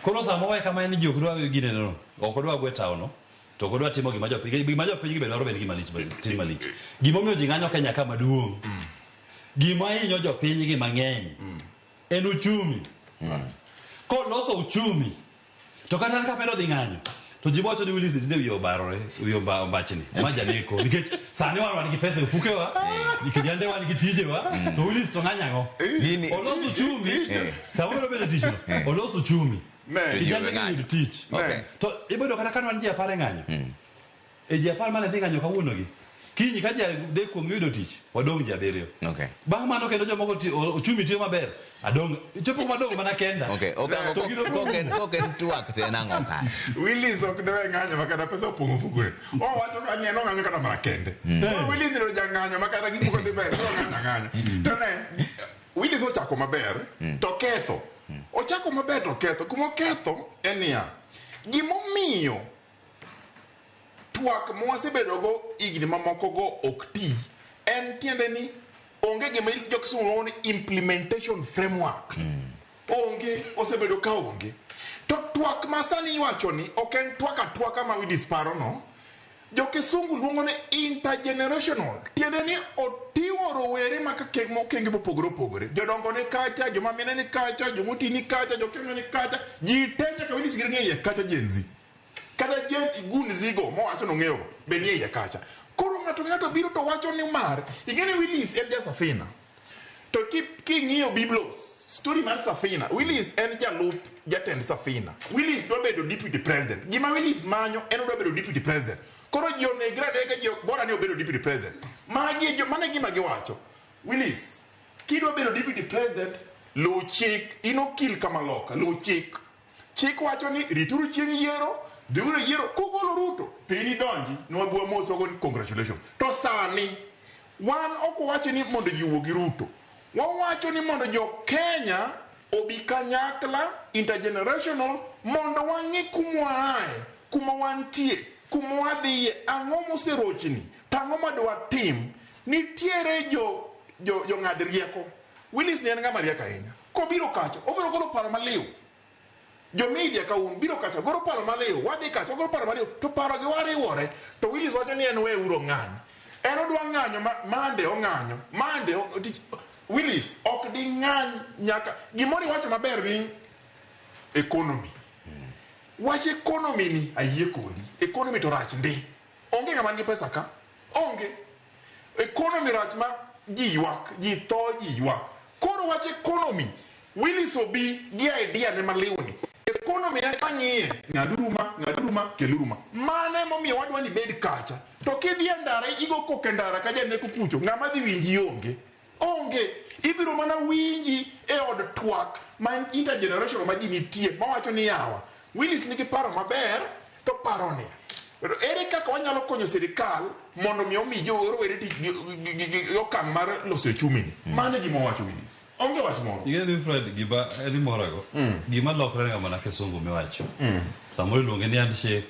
Koro sama owe kama en ji ok dwa gine no, ok odwa gwe tawo no, to ok odwa timo gima jopiny, gima jopiny gi be dwaro bed gima lich, tin malich. Gimomiyo ji ng'anyo Kenya ka maduong', gima hinyo jopiny gi mang'eny en uchumi. Koloso uchumi, to kata an kamedo dhi ng'anyo, to ji wacho ni Willis tinde wiye obarore, wiye ombachni, ma janeko. Nikech sani wan wan gi pesa e ofukewa, nikech yande wan gi tijewa, to Willis to ng'anyo ang'o? Gini- Olos uchumi, kama obiro bedo e tich no, olos uchumi. Ne. To ji Kijana owe ng'anyo. yud tich. Okay. To iboyudo kata ka ne wan ji apar e ng'anyo. E ji apar mane dhi ng'anyo kawuono gi, kiny ka ji adek kuomgi oyudo tich, wadong' ji abiriyo. Okay. Bang' mano kendo jomoko uchumi tiyo maber, adong' chopo kuma adong' mana kenda. Okay, okango To gino kok en twak to en ang'o kare? Willis ok ne we ng'anyo ma kata pesa opong'o ofukune. Owacho ka ni en ong'anyo kata mana kende. Koro Willis ni jang'anyo ma kata gik moko dhi ber, koro ong'anyo ang'anya. To ne, Willis ochako maber, to ketho. Ochako maber to ketho. Kuma oketho en niya, gimomiyo twak mwasebedogo higni mamoko go ok ti, en tiende ni onge gima jo Kisumu luongo ni implementation framework. Onge, osebedo ka onge. To twak ma sani iwacho ni ok en twak atwaka ma Willis paro no. Jo Kisungu luongo ni intergenerational. Tiende ni oting'o rowere ma mokenge mopogore opogore. Jodongo ni kacha, joma mine ni kacha, jomoti ni kacha, jokenya ni kacha. Ji te nyaka Willis giri ni e iye kacha Gen Z. Kata Gen Gun Zigo mowacho nong'eyo go be ni e iye kacha. Koro ng'ato ng'ato biro to wacho ni mar, ing'e ni Willis en ja Safina. To king'iyo Biblos, story mar Safina, Willis en jalup jatend Safina. Willis dwa bedo deputy president. Gima Willis manyo en odwa bedo deputy president. Koro ji onegre anega ji bora ni obedo deputy president. Magi jo mano e gima giwacho. Willis, kidwa bedo deputy president, luw chik, in okil kamaloka, luw chik. Chik wacho ni rituru chieng' yiero, dhiuru e yiero, kugolo Ruto, piny donji, nwabi wamos wago ni congratulations. To sani, wan ok wawacho ni mondo ji owuo gi Ruto. Wawacho ni mondo jo Kenya obi kanyakla, intergenerational, mondo wang'i kumwaaye, kuma wantie, kuma wadhiye, ang'o moserochni, to ang'o ma dwatim. Nitiere jong'ad rieko. Willis ni en ng'ama riek ahinya. Kobiro kacha, obiro golo paro maliw. Jo media ka un biro kacha, golo paro maliw, wadhi kacha, golo paro maliw, to paro gi wariwore. To Willis wacho ni en we uro ng'anyo. En odwa ng'anyo ma Monday ong'anyo, Monday tich, Willis ok di ng'any nyaka gimoro iwacho maber ni economy. Wach economy ni ayie kodi. Economy to rach ndi. Onge ng'ama nigi pesa ka. Onge. Economy rach ma ji ywak, ji tho, ji ywak. Koro wach economy, Willis obi gi idea ne maliw ni. Economy en kang'iye, ng'aduru ma, ng'aduru ma, keluru ma. Mano emomiyo wadwa ni ibed kacha. To kidhi e ndara igo koko e ndara ka janeko kucho, ng'ama dhi winji onge. Onge. Ibiro mana winji e od twak ma intergenerational ma ji nitie mawacho ni yawa, Willis nigi paro maber to paro ni ere kaka wanyalo konyo sirikal mondo mi omi jo rowere tich gi okang' mar loso uchumi ni. Mano e gima owacho Willis. Onge wach moro. Ing'e ni Fred, gima en imorago, gima lokre ga mana kisungu miwacho. Samoro iluonge ni handshake,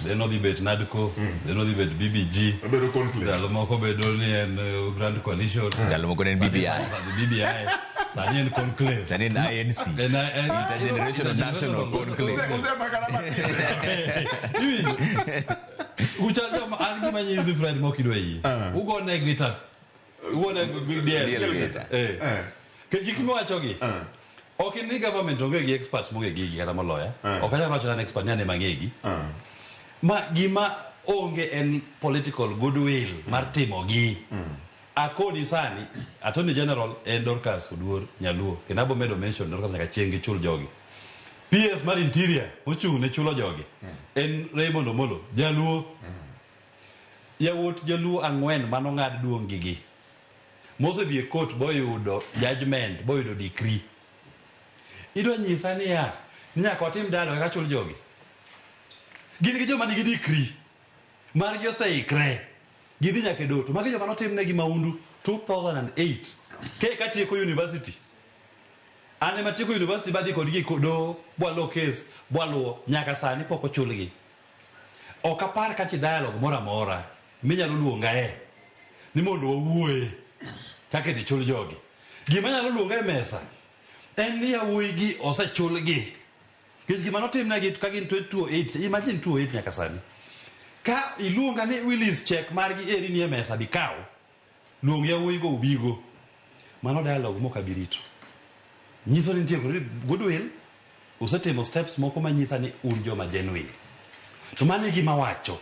then odhi bet NADCO, then odhi bet BBG. Obedo conclave. Ndalo moko bedo ni en Grand Coalition. Ndalo moko ne en BBI. Sani BBI. Sani en conclave. Sani en INC. En Intergenerational National Conclave. Usemakana matin. Iwinjo? Uchal joma an gima nyisi Fred mok idwa yie. Ugone gita. Ugone gi diel. Diel gita. Eh. Ke gik miwachogi. Ok ni government onge gi experts mong'e gigi kata moloya. Ok anyal wacho ni an expert ni an ema ang'egi. Ma gima onge en political goodwill mar timo gi. Akoni sani, Attorney General en Dorcas Oduor Nyaluo. Kendo abo medo mention Dorcas nyaka chieng' gichul jogi. PS mar Interior mochung' ne chulo jogi en Raymond Omolo Jaluo. Yawuot Jaluo ang'wen manong'ad duong' gi gi. Mosedhi e court boyudo judgment, boyudo decree. Idwa nyisa niya, ni nyaka watim dialogue eka chul jogi. Gin gi joma nigi decree. Margi oseikre. Gidhi nyaka e doho. To magi joma notimnegi maundu 2008. Ke katieko university. An ema tieko university badhi kodgi e doho, bwalo case, bwaluwo, nyaka sani pok ochulgi. Ok apar ka nitie dialogue moro amora minyalo luongae ni mondo wawuoye kaka idhi chul jogi. Gima nyalo luonga e mesa en ni yawuoyi gi osechulgi. Nikech gima notimnegi ka gin 2008, imagine 2008 nyaka sani. Ka iluonga ni Willis check margi eri nie mesa bikaw, luong yawuoyi go ubigo. Mano dialogue mok abi rito. Nyiso ni nitie goodwill, usetimo steps moko manyisa ni un joma genuine. To mano e gima wacho.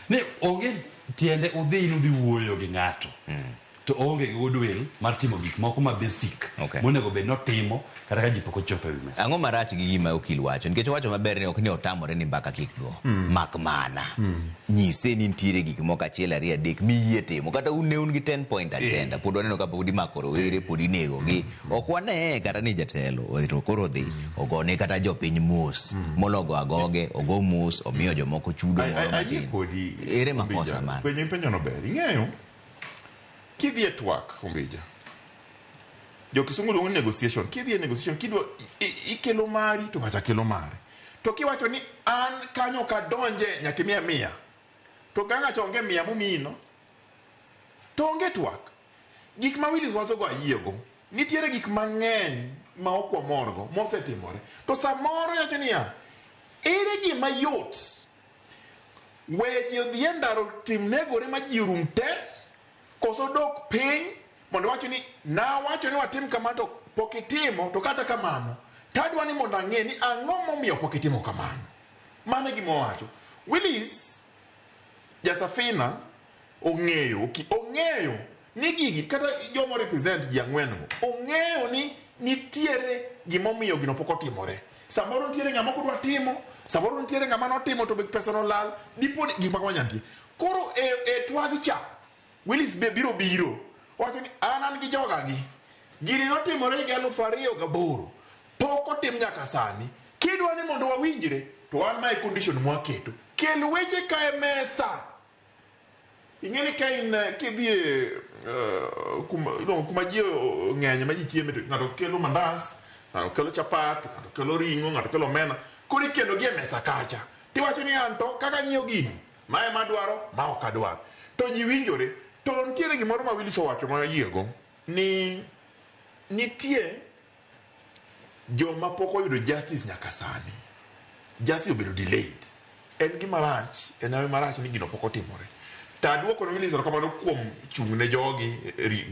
Ni onge tiende udhi ni udhi wuoyo gi ng'ato. To oonge gi goodwill mar timo gik moko ma basic. Monego bed notimo kata ka ji pok ochopo e wi mesa. Ang'o marach gi gima okil wacho? Nikech owacho maber ni ok ni otamore ni mbaka kik go. Mak mana. Nyise ni nitiere gik moko achiel ariyo adek miyie timo. Kata un ne un gi 10 point agenda. Pod waneno ka pod imako rowere, pod inego gi. Ok wane kata ni jatelo to koro dhi ogone kata jopiny mos. Mologo agoge, ogo mos, omiyo jomoko chudo moro Ayie matin. kodi. Ere makosa Ombija. mano? Penjo mipenjono ber. Ing'eyo, kidhi e twak, Ombija, jo kisungu luongo ni negotiation. Kidhi e negotiation, kidwa ikelo mari to ng'acha kelo mare. To kiwacho ni an kanyo ok adonje nyaka imiya mia, to ka ng'acha onge mia momiyi no, to onge twak. Gik ma Willis wachogo ayiego. Nitiere gik mang'eny ma ok wamorgo mosetimore. To samoro iwacho niya, ere gima yot we ji odhi e ndara otim negore ma ji orum te, koso dok piny mondo iwach ni nawacho ni watim kama to pok itimo, to kata kamano tadwa ni mondo ang'e ni ang'o momiyo pok itimo kamano. Mano e gima owacho. Willis Jasafina ong'eyo, ong'eyo ni gigi kata joma represent ji ang'wen go ong'eyo ni nitiere gimomiyo gino pok otimore. Samoro nitiere ng'ama ok odwa timo, samoro nitiere ng'ama notimo to pesa nolal, dipo ni gik ma nitie. Koro e twag cha, Willis be biro biro wacho ni an gi joga gi. Gini notimore higa 2008, pok otim nyaka sani. Kidwa ni mondo wawinjre, to wan mae condition mwaketo. Kel weche ka e mesa. Ing'e ni ka in kidhi e kuma ji ng'eny ma ji chieme to ng'ato kelo mandas, ng'ato kelo chapat, ng'ato kelo ring'o, ng'ato kelo omena. Koro ikelo gi e mesa kacha. Tiwacho ni anto kaka anyiewo gini, mae ema adwaro, ma ok adwar. To ji winjore. To nitiere gimoro ma Willis owacho ma ayiego ni nitie joma pok oyudo justice nyaka sani. Justice obedo delayed. En gima rach, en hawi marach ni gino pok otimore. To aduoko ne Willis erokamano kuom chung' ne jogi,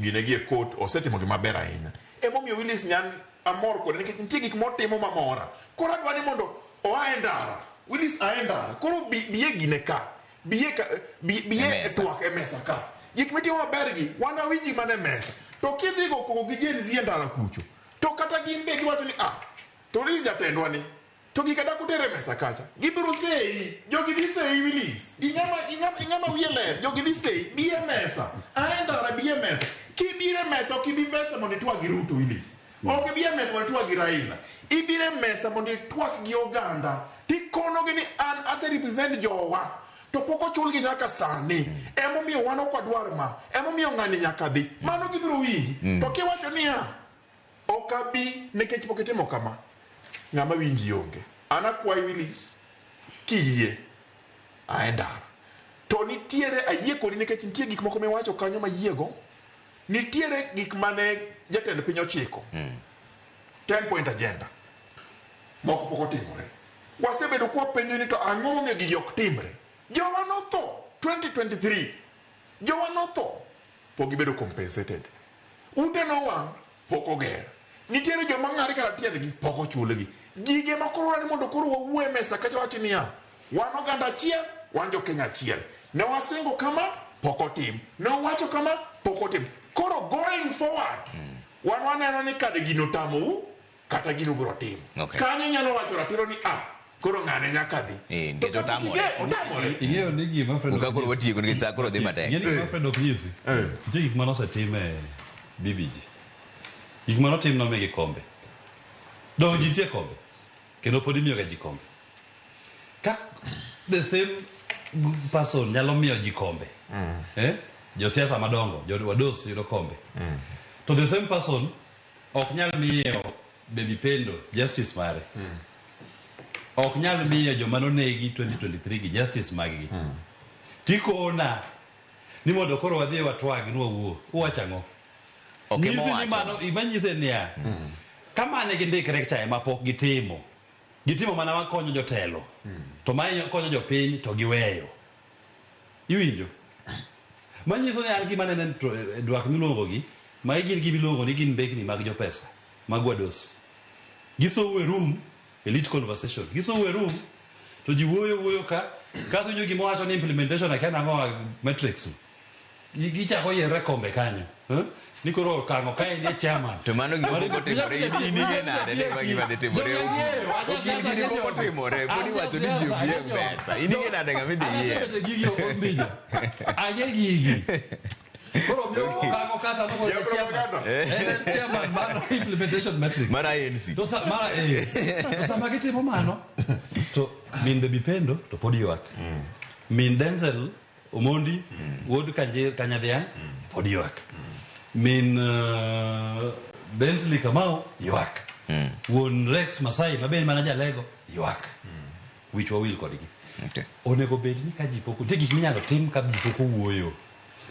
ginegi e court, osetimo gima ber ahinya. Emomiyo Willis nyan amor kode nikech nitie gik motimo mamora. Koro adwa ni mondo oa e ndara. Willis a e ndara. Koro bi, biye gine ka. Biye ka, biye E e mesa. twak e mesa ka. Gik mitimo maber gi, wan awinji mana e mesa. To kidhi go koko gi Gen Z e ndara kucho. To kata gin be giwacho ni ah, to Willis jatendwa ni. To gika dak utere e mesa kacha. Gibiro seyi. Jogi dhi seyi Willis. Ing'ama wiye ler. Jogi dhi seyi. Bi e mesa. A e ndara bi e mesa. Kibiro e mesa ok ibi mesa mondo itwag gi Ruto Willis. Ok ibi e mesa mondo itwag gi Raila. Ibiro e mesa mondo itwak gi oganda. Tikonogi ni an ase represent jowa. To pok ochulgi nyaka sani. Emomiyo wan ok wadwar ma. Emomiyo ng'ani nyaka dhi. Mano gibiro winji. To kiwacho niya, ok abi nikech pok itimo kama. Ng'ama winji onge. An akwayi Willis, kiyie, a e ndara. To nitiere ayie kodi nikech nitie gik moko miwacho kanyo mayiego. Nitiere gik mane jatend piny ochiko. 10 point agenda. Moko pok otimore. Wasebedo kwapenjo ni to ang'o momiyo gigi ok timre. Jowa notho 2023. Jowa notho. Pok gibedo compensated. Ute nowang' pok oger. Nitiere joma ng'are kata tiendgi pok ochulgi. Gige ma koro wadwaro mondo koro wawuo e mesa kacha wacho niya, wan oganda achiel, wan jo Kenya achiel. Ne wasingo kama, pok otim. Ne wawacho kama, pok otim. Koro going forward, wan waneno ni kare gino otamou, kata gino biro timo. Okay. Kanyo inyalo wacho ratiro ni ah, koro ng'ane nyaka dhi. Eh, To nikech kapok otamore. Otamore. Ing'eyo ni gima Fred Ka ok koro nyisi. watieko nikech sa koro dhi matek. Ing'e ni gima Fred ok nyisi. Nitie gik mane osetim e BBG. Gik mane otim nomigi kombe. Donge ji nitie kombe. Kendo pod imiyoga ji kombe. Ka the same person nyalo miyo ji kombe. Eh? Josiasa madongo, jo wados yudo kombe. To the same person ok nyal miyo Baby Pendo justice mare. Ok nyal miyo joma nonegi 2023 gi justice maggi. Tikona ni mondo koro wadhi watwag ni wawuo. Uwacho ang'o? Ok ema Nyisi ni owacho. mano imanyise niya. Kamane gindikre cha ema pok gitimo. Gitimo mana makonyo jotelo. To ma konyo jopiny to giweyo. Iwinjo? Manyiso ni an gima neno e dwak miluongo gi, magi gin gima iluongo ni gin mbekni mag jopesa, mag wados. Gisowo e room, elite conversation. Gisowo e room, to ji wuoyo wuoyo ka, kasto iwinjo gima wacho ni implementation akia nang'o metrics. Gichako yiere kombe kanyo. Eh? Ni koro okang'o ka en e chairman. To mano gima pok otimore, in ing'e nade ni ma gima dhi timore okil gini pok otimore, pod iwacho ni ji obi e mesa. In ing'e nade ng'ama idhi yier? Gigi ok ombija. Ang'e gigi. Koro miyo okang'o ka sano koro Ja en chairman. propaganda. En en chairman mar implementation metrics. Mar ANC. To sa, mara, eh. To sama gitimo mano, to min Baby Pendo to pod ywak. Min Denzel Omondi, wuod Kanjir Kanyadhiang' pod ywak. Min Bensley Kamau ywak. Wuon Rex Masai ma be en mana jalego ywak. Wichwa wil kodgi. Okay. Onego bed ni ka ji pok nitie gik minyalo tim ka ji pok owuoyo.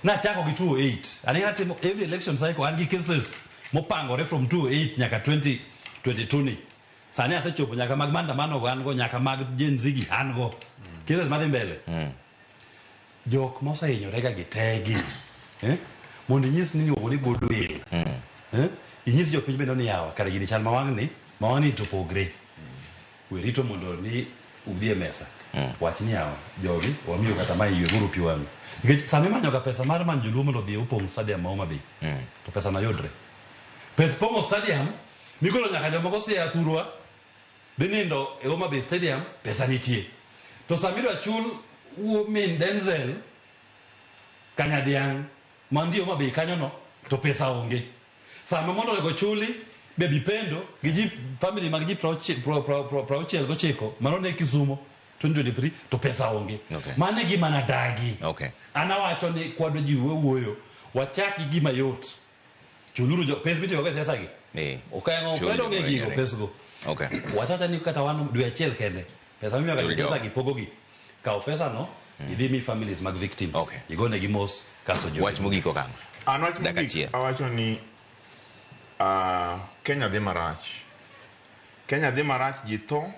Nachako gi 208. An atimo every election cycle an gi cases mopangore from 208 nyaka 2022 ni. Sani asechopo nyaka mag maandamano go an go nyaka mag Gen Z gi an go. Cases madhi mbele. Jok mosehinyore ga gi tegi. Eh? Mondo inyis ni iluongo ni goodwill. Eh? Inyis jopiny bende ni yawa kare gini chal ma wang'ni, ma wang'ni to pogre. We rito mondo ni udhi e mesa. Wach ni yawa jogi wamiyo kata ma ywe guru pi wang'u. Nikech sama imanyo ga pesa mar manyo joluo mondo odhi opong' stadium ma Homa Bay. To pesa no yudre. Pes pong'o stadium mikolo nyaka jomoko siya thurwa dhi nindo e Homa Bay Stadium pesa nitie. To sama idwa chul wuo min Denzel Kanyadhiang' mantie Homa Bay kanyo no to pesa onge. Sama mondo onego chuli Baby Pendo gi ji family mag ji 69 mano ne Kisumo 2023 to pesa onge. Okay. Mano e gima nadagi. Okay. An awacho ni kwadwa ji wuoyo wachak gi gima yot. Chuluru jo pes mitiyogo e siasa gi. Eh. Okang'o Chul Fred onge joma gigo hinyore. pesgo. Okay. Wachacha ni kata wan dwe achiel kende. Pesa mimiyoga Chul josiasa jogo. gi pogogi. Kaw pesa no idhi mi families mag victims. Okay. Igonegi mos kasto jogi. Wach mogik okang'o. An wach Dakika mogik achiel. awacho ni Kenya dhi marach. Kenya dhi marach, ji tho.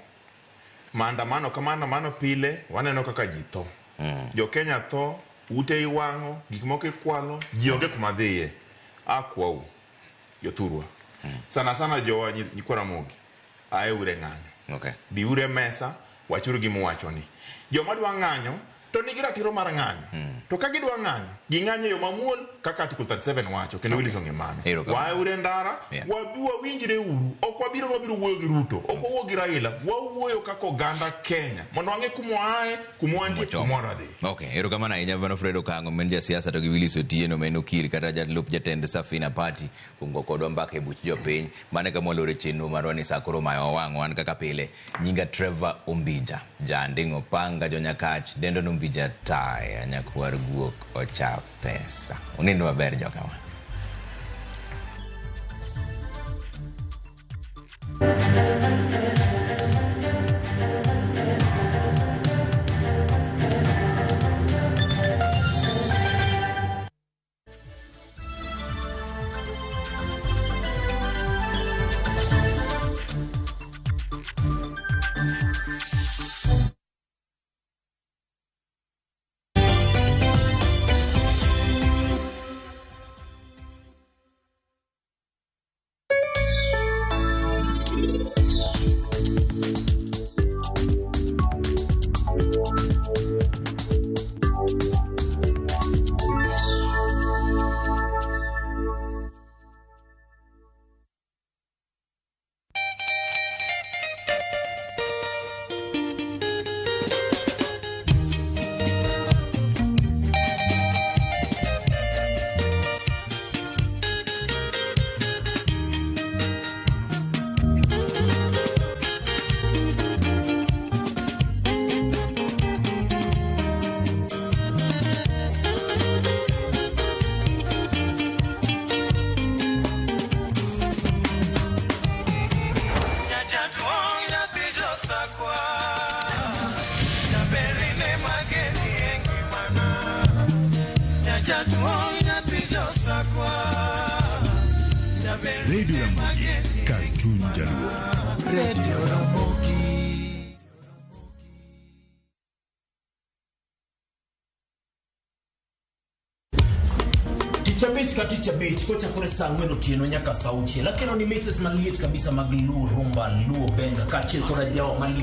Maandamano ka maandamano pile, waneno kaka ji tho. Jo Kenya tho. Ute iwang'o, gik moko ikwalo, ji onge kuma dhiye. Akwau jothurwa. Sana sana jowa nyikwa Ramogi, ae ure ng'anyo. Okay. Biuru e mesa, wachuru gima uwacho ni. Joma dwa ng'anyo to nigi ratiro mar ng'anyo. To ka gidwa ng'anyo, ging'anyo e yo mamuol kaka Article 37 wacho, kendo Willis ong'e mano. Erokamano. Wae ure ndara, wabi wawinjre uru. Ok wabiro wabiro wuoyo gi Ruto, ok wawuo gi Raila, wawuoyo kaka oganda Kenya mondo wang'e kuma waaye, kuma wantie, kuma wadhi. Okay, erokamano ahinya mano Fred Okang'o ma en jasiasa to gi Willis Otieno ma en okil kata jalup jatend Safina Party kuom go kodwa mbaka e buch jopiny. Mano e kama waloro e chenro marwa ni sa koro omayo wang' wan kaka pile. Nyinga Trevor Ombija, Janding'o Panga Jonyakach, Dendo Ombija Taya, Nyakwar Guok Ocha Pesa. Unind maber jokawa. Radio Ramogi, Cartoon Jaluo. Radio Ramogi. Tich abich ka tich abich kochakore saa ang'wen otieno nyaka saa auchiel akelo ni mixes maliet kabisa mag Luo Rumba, Luo Benga kaachiel koda jawa maliet.